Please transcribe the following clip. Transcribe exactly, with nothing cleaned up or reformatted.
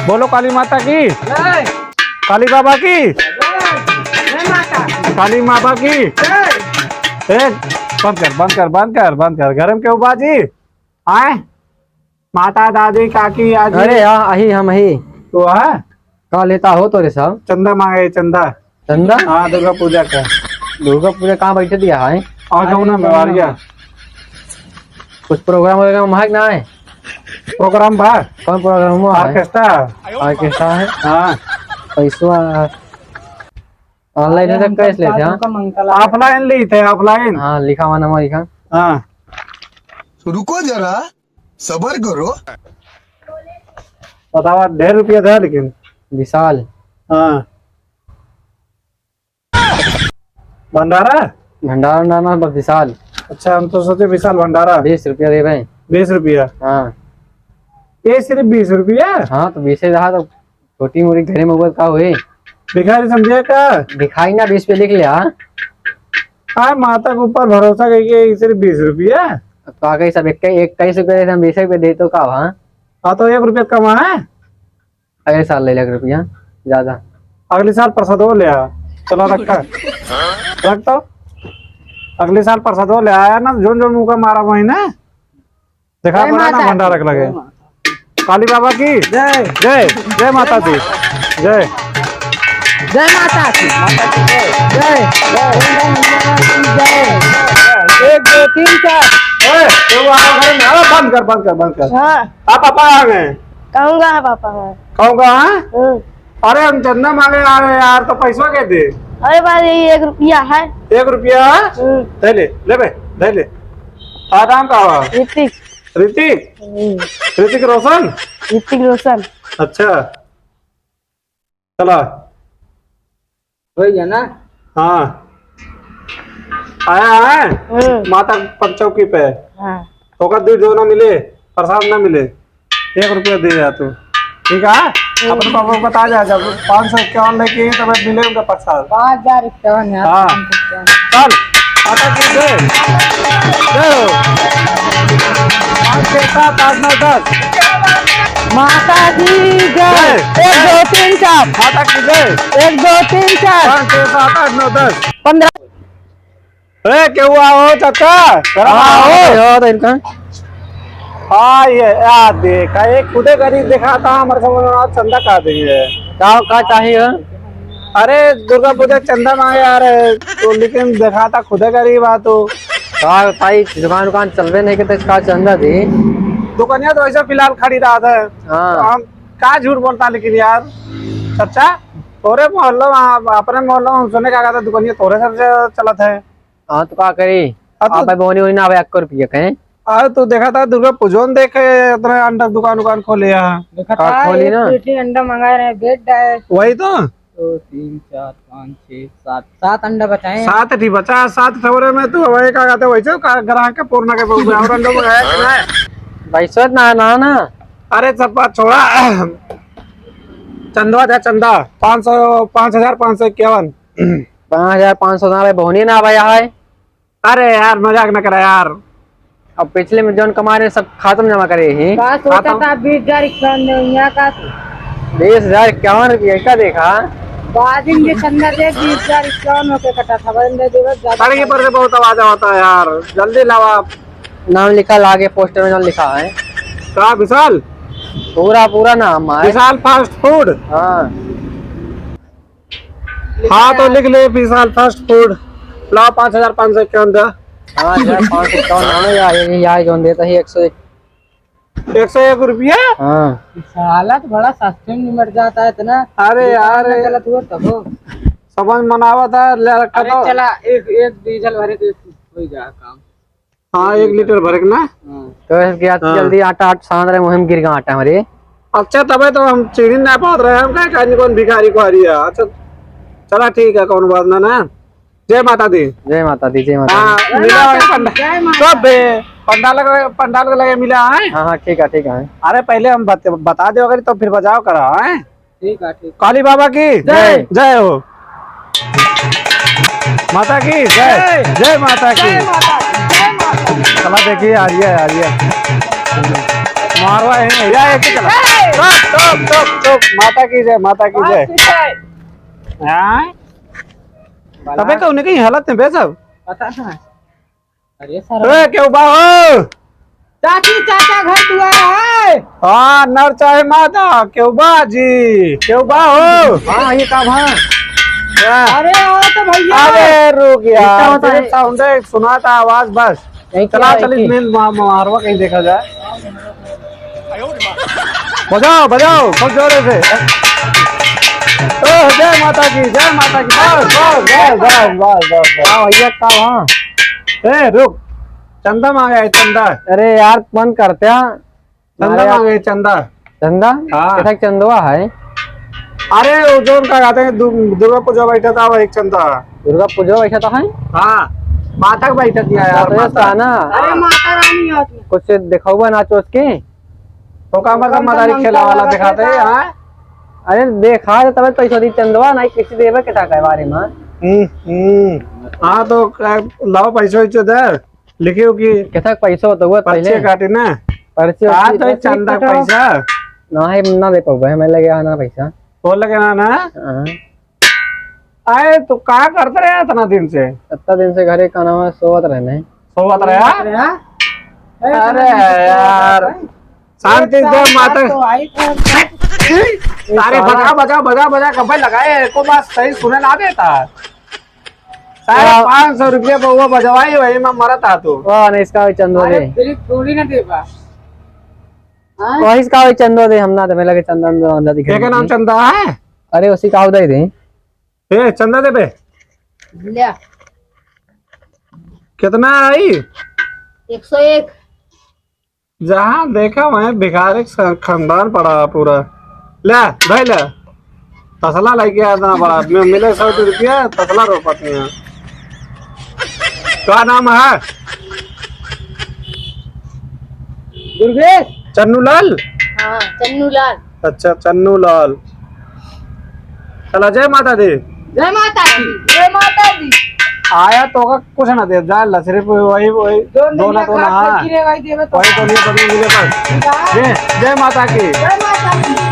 बोलो काली माता की। जय। काली बाबा की। जय। जय माता। काली माता की। जय। ए, बंद कर, बंद कर, बंद कर, बंद कर। घर में केहू बा जी? आए? माता, दादी, काकी, आजी। अरे हाँ, अही हम ही। तो है? का लेता हो तोरे सब? चंदा मांगे, चंदा। चंदा? हाँ, दुर्गा पूजा का। दुर्गा पूजा कहाँ बैठे दिया है? और कौन है मेवारिया? कुछ program वगैरह में है कि ना है? Program बा? कौन program हुआ है? Orchestra। Orchestra है? हाँ। पैसवा online है तो cash लेते हैं? Offline लेते हैं, offline। हाँ, लिखा हुआ नंबर लिखा। हाँ। रुको जरा, सबर करो। बतावा, ढेर रुपया था लेकिन। विशाल। हाँ। भंडारा? भंडारा ना, ना, बस विशाल। अच्छा, हम तो सोचे विशाल भंडारा। बीस रुपया दे भाई। बीस रुपया? हाँ। ये सिर्फ बीस रुपया? हाँ, तो बीस ही रहा तो छोटी मोटी घरे में हुआ का हुई? भिखारी समझे का? भिखारी ना, बीस पे लिख ले, हाँ। हाँ, माता के ऊपर भरोसा करके ये सिर्फ बीस रुपया? तो आ गई सब इक्कीस, इक्कीस रुपया दे, हम बीस रुपया दे तो का, हाँ? हाँ, तो एक रुपया कम है। अगले साल ले ले एक रुपया ज्यादा। अगले साल प्रसाद वो ले आ, चला रखा, रख तो। अगले साल प्रसाद वो ले आया ना, जोन जोन मुका मारा वही ना। देखा जय पड़ा ना माता भंडारा के लगे। काली बाबा की जय। जय, जय माता दी। जय। जय माता की। जय। जय। एक, दो, तीन, चार। ए, तो वो आ घर में, अरे बंद कर, बंद कर, बंद कर। हाँ। आप पापा आ गए। कहूँगा है पापा है। कहूँगा है? हम्म। अरे हम चंदा मांगे आ रहे यार, तो पैसा के दे? अरे भाई, यही एक रुपया है। एक रुपया है? हम्म। दे ले, ले बे, दे ले। आ, नाम का हुआ? ऋतिक। ऋतिक? हम्म। ऋतिक रोशन? ऋतिक रोशन। अच्छा। चला। हो गया ना? हाँ। आया है? हम्म। माता पर चौकी पे। हाँ। ओकर दूध जो ना मिले, प्रसाद ना मिले, एक रुपया दे जा तू। ठीक है? हम्म। अपने पापा को बता जा, जब पाँच सौ इक्यावन लेके आए, तब मिले उनका प्रसाद। पाँच हजार इक्यावन यार, हाँ। पाँच सौ इक्यावन। चल, माता की जय। जय हो। पाँच, छः, सात, आठ, नौ, दस। माता की जय। जय। एक, दो, तीन, चार। माता की जय। एक, दो, तीन, चार। पाँच, छः, सात, आठ, नौ, दस। पन्द्रह। ए, केहू आओ चाचा, शर्म हाँ, आओ। आओ, आओ, तो इनका। हाँ, ये, आ, देखा, एक खुदे गरीब देखा था, हमारे समझ में आज चंदा का देंगे। का, का चाहिए? अरे, दुर्गा पूजा चंदा मांगे आ रहे, तो लेकिन देखा था खुदे गरीब आ तो। का भाई, दुकान, दुकान चलबे नहीं करते, का चंदा दी? दुकानिया तो ऐसा फिलहाल खड़ी रहा था। हाँ। हम का झूठ बोलता, लेकिन यार, चाचा, तोरे मोहल्ला में, अपने मोहल्ला में हम सुने का कहता, दुकानिया तोरे सबसे चलत है। हाँ, तो का करी? अब तो आप बोनी होनी ना आवे, एक रुपया कहें। अरे, तू देखा था दुर्गा पूजन देखे, इतना अंडा दुकान, दुकान खोले यहाँ। देखा का था, खोली एक ना? पेटी अंडा मंगा रहे, बेच डाए। वही तो। दो, तीन, चार, पाँच, छः, सात, सात अंडा बचाए हैं। सात ही बचा, सात ठवरे में तू हमारे का कहते, वैसे का ग्राहक के पूर्ण के बोल, और अंडा मंगाया कि नहीं? भाई, सोच ना, ना, ना। अरे, सब बात छोड़ा। चंदवा जा, चंदा, पाँच सौ, पाँच हजार पाँच सौ इक्यावन। पाँच हजार पाँच सौ ना भाई, बहुनी ना भाई, यहाँ है। अरे यार, मजाक न करा यार। अब पिछले में जौन कमा रहे, सब खाता में जमा करे ही। का सोचा खाता था, बीस हजार इक्यावन में, यहाँ का? बीस हजार इक्यावन रुपया का देखा? बाजिन के चंदा दे, बीस हजार इक्यावन होके कटा था, बंदे दे, ज्यादा सड़क पर से बहुत आवाज आवता है यार, जल्दी लावा। नाम लिखा लागे, पोस्टर में जौन लिखा है। का विशाल? पूरा, पूरा नाम है। विशाल फास्ट फूड। हाँ। हाँ, तो लिख ले, विशाल फास्ट फूड। लाओ, पाँच हजार पाँच सौ इक्यावन दे। हाँ, हजार पाँच सौ इक्यावन ना, या, या, या, जौन देता ही एक सौ एक। एक सौ एक रुपया? हाँ। साला तो बड़ा सस्ते में निमट जाता है इतना। अरे दुकान यार। में गलत हुआ तब हो। समझ मनावा था, ले रखा अरे तो। चला, एक, एक डीजल भरे के हो ही जा काम। हाँ, एक लीटर भरे के ना? हाँ। तो इसके आज हाँ। जल्दी आटा, आटा सान रहे, मुहिम गिर गया आटा हमारे। अच्छा, तबे तो हम चीनी ना पात रहे, हम कहे काहे कौन भिखारी खुआरी है। अच्छा, चला ठीक है, कौन बात ना, ना। जय माता दी। जय माता दी, जय माता हाँ, दी। मिला जय माता दी, पंडा-, जय माता सब बे, पंडाल के, पंडाल के लगे मिला है। हाँ, हाँ, ठीक है, ठीक है। अरे, पहले हम बत-, बता दे अगर तो फिर बजाओ करा है। ठीक है, ठीक। काली बाबा की जय। जय हो। माता की जय। जय। जय माता की। जय माता की, जय माता की। चला देखिए, आ रही है, आ रही है। मारवा है, या, एक ही चला। चुप, चुप, चुप, चुप। माता की जय, माता की जय। हाँ? अबे, कौन है कहीं हालत में बे सब? पता ना। अरे सर। ए, केहू बा हो? चाची, चाचा घर दुआर है। हाँ, नर चाहे मादा, केहू बा जी, केहू बा हो? हाँ, ये का भा? क्या? अरे, आओ तो भैया। अरे, रुक यार, इतना होता है। सिर्फ sound है, सुनाता आवाज बस। यही चला, क्या है चल, कि? इसमें मा-, मारवा कहीं देखा जाए। बजाओ, बजाओ, खूब जोरे से। ओ, जय माता की, जय माता की। बस, बस, बस। हाँ, भैया, का वहाँ? ए, रुक। चंदा मांगे है, चंदा। अरे यार, मन करते हैं। चंदा अरे यार। मांगे है, चंदा। चंदा? हाँ। कैसा चंदवा है? अरे, वो जोन का कहते हैं, दु-, दुर्गा पूजा बैठा था, वही चंदा। दुर्गा पूजा बैठा था है? हाँ, माता का बैठा था यार, तो ये माता। गाना। अरे, माता रानी है उसमें। कुछ दिखाऊबा नाच उच के? तो का मतलब मदारी खेला वाला दिखाते हैं, हाँ? अरे देखा तो तबे पैसा दी चंदवा, नहीं किसी देवे के था के बारे में। हम्म, हम्म। हाँ तो का, लाओ पैसा वैसा दे, लिखे हो कि कैसा पैसा होता हुआ पर्चे पहले? काटे ना। पर्चे हाँ, होती तो है, चंदा कटा। पैसा। ना है, ना दे पाऊंगा, मैं लगे ना पैसा। तो लगे ना, ना? हाँ। आए, तो का करत रहे इतना दिन से? इतना दिन से घरे का नाम है, सोवत रहने। सोवत रहे, हाँ? अरे यार, शांति से माता। तो आई था। तारे बजा, बजा, बजा, बजा, कब लगाए, एको बात सही सुने ना देता। साढ़े पाँच सौ रुपया बउआ बजवाई, वही में मरत आ तू। वाह, नहीं, इसका भी चंदो अरे, दे। फ्री थोड़ी ना देबा। हाँ? वही इसका भी चंदो दे, हम ना दे, मैं लगे चंदा, चंदा दिखे। क्या नाम चंदा है? अरे, उसी का उदय दे। ए, चंदा देबे? ले। कितना आई? एक सौ एक। जहाँ देखा वहीं भिखारी ख-, खानदान पड़ा है पूरा। ले, भाई ले। तसला लेके आया इतना बड़ा। मि-, मिले सौ रुपया, तसला रोपत नहीं है। का नाम है? दुर्गेश। चन्नू लाल? हाँ, चन्नू लाल। अच्छा, चन्नू लाल। चला, जय माता दी। जय माता दी। जय माता दी। आया तो का कुछ ना दे, जा ला, सिर्फ वही, वही दो दोना, दोना, हाँ। वही तो नहीं, तो नहीं मिले बस। जय, जय माता की। जय माता की।